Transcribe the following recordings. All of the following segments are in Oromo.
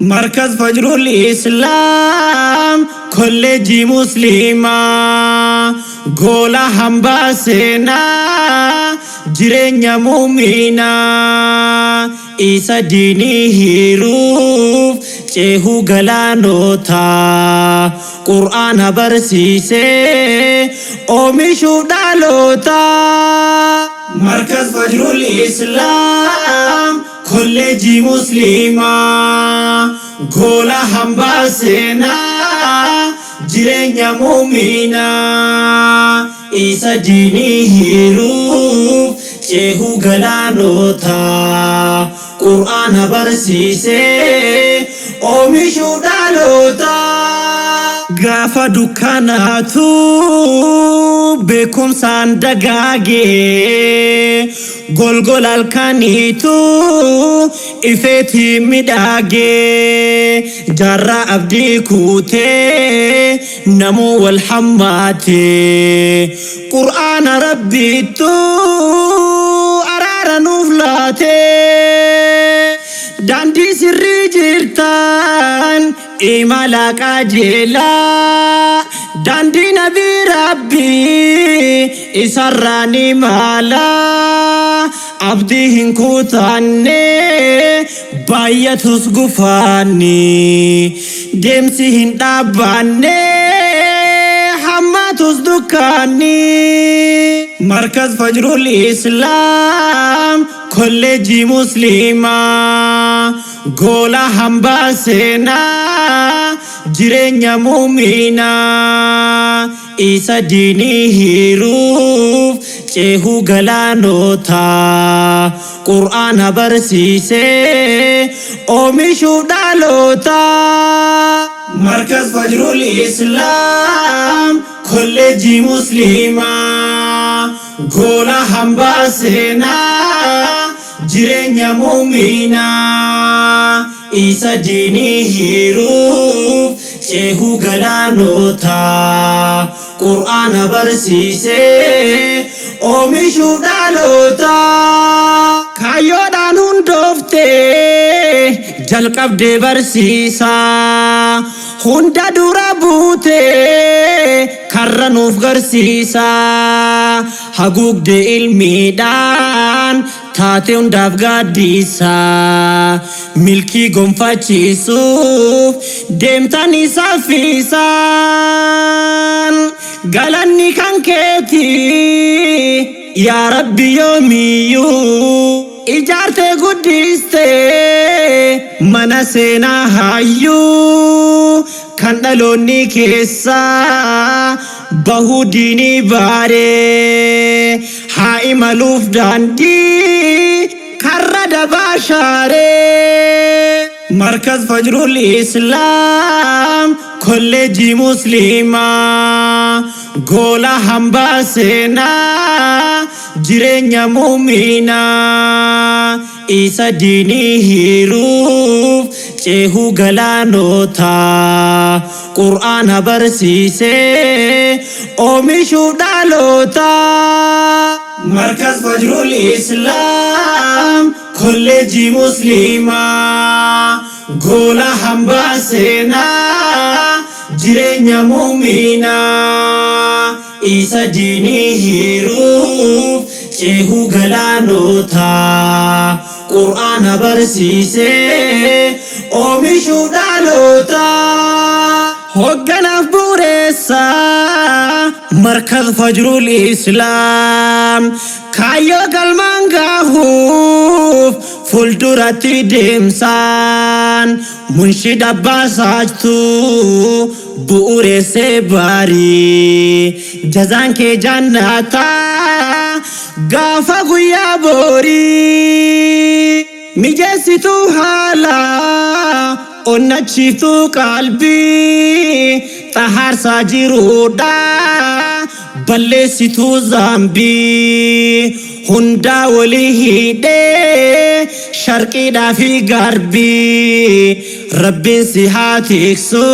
Markaz Fajrul Islaam kolleejjii Musliimaa goola hambaa seenaa jireenya muuminaa isa diinii hiruuf ceehuu galaanota qur'aana barsiisee oomishuu dhaloota. Markaz Fajrul Islaam kolleejjii Musliimaa goola hambaa seenaa jireenya muuminaa isa diinii hiruuf ceehuu galaanota qur'aana barsiisee oomishuu dhaloota. Gaafa dukkanaatu beekumsaan dagaagee golgol halkaniitu ifeetii midhaagee jaarraa abdii kuutee namuu wal hammaatee qur'aana rabbiittu araara nuuf laatee daandii sirrii jirtan imala qajeelaa daandii nabii rabbii isarraa ni mala abdii hin kutanne baay'atus gufaanni deemsi hin dhaabbanne hammatus dukkaanni. Markaz Fajrul Islaam kolleejjii Musliimaa goola hambaa seenaa jireenya muuminaa isa diinii hiruuf ceehuu galaanota qur'aana barsiisee oomishuu dhaloota. Markaz Fajrul Islaam kolleejjii Musliimaa goola hambaa seenaa jireenya muuminaa isa diinii hiruuf ceehuu galaanota qur'aana barsiisee oomishuu dhaloota. Kaayyoodhaan hundooftee jalqabdee barsiisaa hunda dura buutee karra nuuf garsiisaa haguugdee ilmiidhaan taate hundaaf gaaddisaa milkii gonfachiisuuf deemtanii saffisaan galanni kan keeti yaa rabbi yoomiyyuu ijaartee guddistee mana seenaa hayyuu kan dhaloonni keessaa bahuu diinii baaree haa imaluuf daandii karra dabaa shaaree. Markaz Fajrul Islaam kolleejjii Musliimaa goola hambaa seenaa jireenya muuminaa isa diinii hiruuf ceehuu galaanota qur'aana barsiisee oomishuu dhaloota. Markaz Fajrul Islaam kolleejjii Musliimaa goola hambaa seenaa jireenya muuminaa isa diinii hiruuf ceehuu galaanota qur'aana barsiisee oomishuu dhaloota. Hogganaaf bu'uureessaa Markaz Fajrul Islaam kaayyoo galmaan gaahuuf fuulduratti deemsaan munshid abbaa saachtuu bu'uureessee baarii jazaan kee jannataa gaafa guyyaa boorii mijeessituu haala onnachiiftuu qalbii xahaarsaa jiruudha balleessituu zaambii hundaa walii hidhee sharqiidhaa fi garbii rabbiin si haa tiksu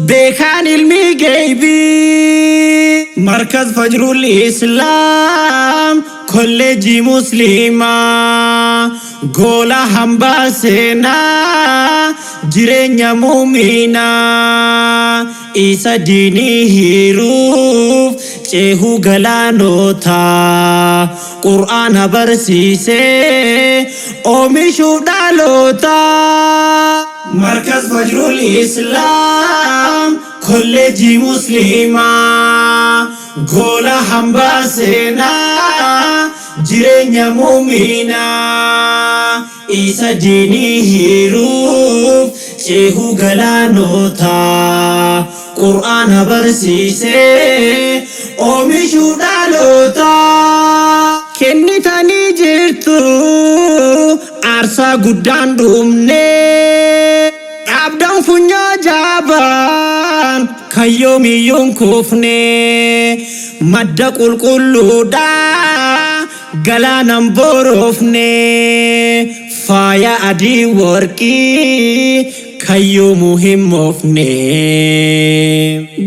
beekaan ilmi geeybii. Markaz Fajrul Islaam. Kolleejjii Musliimaa goola hambaa seenaa jireenya muuminaa isa diinii hiruuf ceehuu galaanotaa qur'aana barsiisee oomishuuf dhalootaa. Markaz Fajrul Islaam Kolleejjii Musliimaa goola hambaa seenaa jireenya muuminaa isa diinii hiruuf ceehuu galaanotaa qur'aana barsiisee oomishuu dhalootaa. Kennitanii jirtu aarsaa guddaan dhumne dhaabdan funyoo jaabaan kan yoomiyyuun kufne madda qulqulluudha galaanan borofne faaya adii warqii kan yoomuu hin moofne.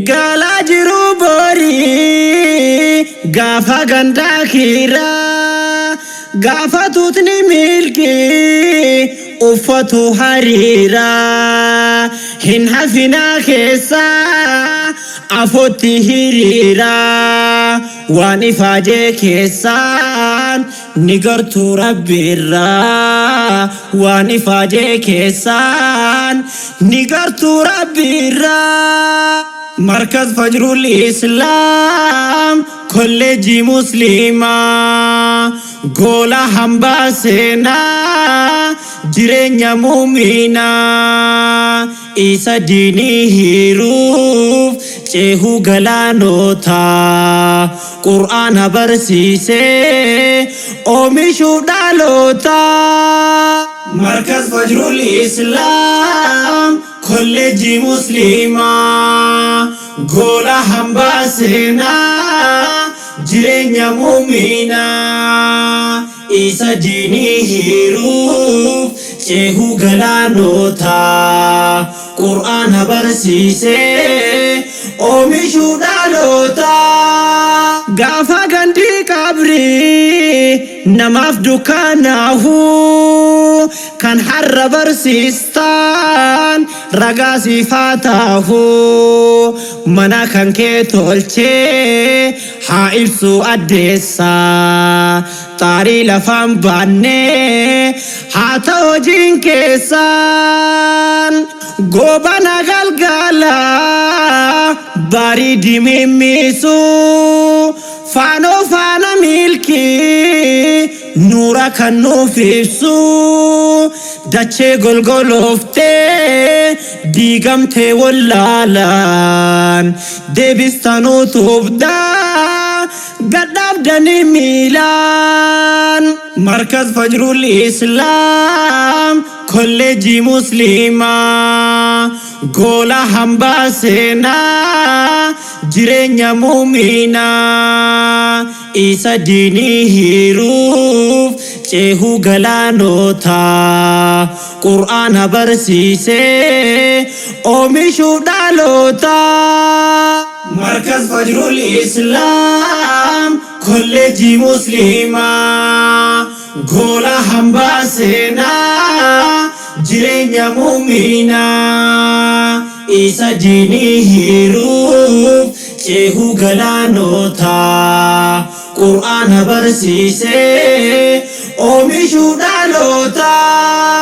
Galaa jiru borii gaafa gandaa kiiraa gaafa tuutni milkii uffatu hariiraa hin hafinaa keessaa afotti hiriiraa waan ifaajee keessaan ni gartuu rabbiirraa waan ifaajee keessaan ni gartuu rabbiirraa. Markaz Fajrul Islaam Kolleejjii Musliimaa goola hambaa seenaa jireenya muuminaa isa diinii hiruuf ceehuu galaanotaa qur'aana barsiisee oomishuuf dhalootaa. Markaz Fajrul Islaam Kolleejjii Musliimaa goola hambaa seenaa jireenya muuminaa isa diinii hiruuf ceehuu galaanotaa qur'aana barsiisee oomishuu dhalootaa. Gaafa gandii qabrii namaaf dukkaanaahu kan har'a barsiistaan ragaa siifaa taahu mana kan kee tolchee haa ibsu addeessaa xaarii lafaan baannee haa ta'u hojiin keessaan goobana galgala barii dimimmisu faanoo faana milkii nuura kan nuuf ibsu dachee golgolooftee diigamtee wallaalaan deebistanuu tubdaa gadhaabdanii miilaan. Markaz Fajrul Islaam Kolleejjii Musliimaa goola hambaa seenaa jireenya muuminaa isa diinii hiruuf ceehuu galaanotaa qur'aana barsiisee oomishuuf dhalootaa. Markaz Fajrul Islaam Kolleejjii Musliimaa goola hambaa seenaa jireenya muuminaa isa diinii hiruuf ceehuu galaanotaa qur'aana barsiisee oomishuu dhalootaa.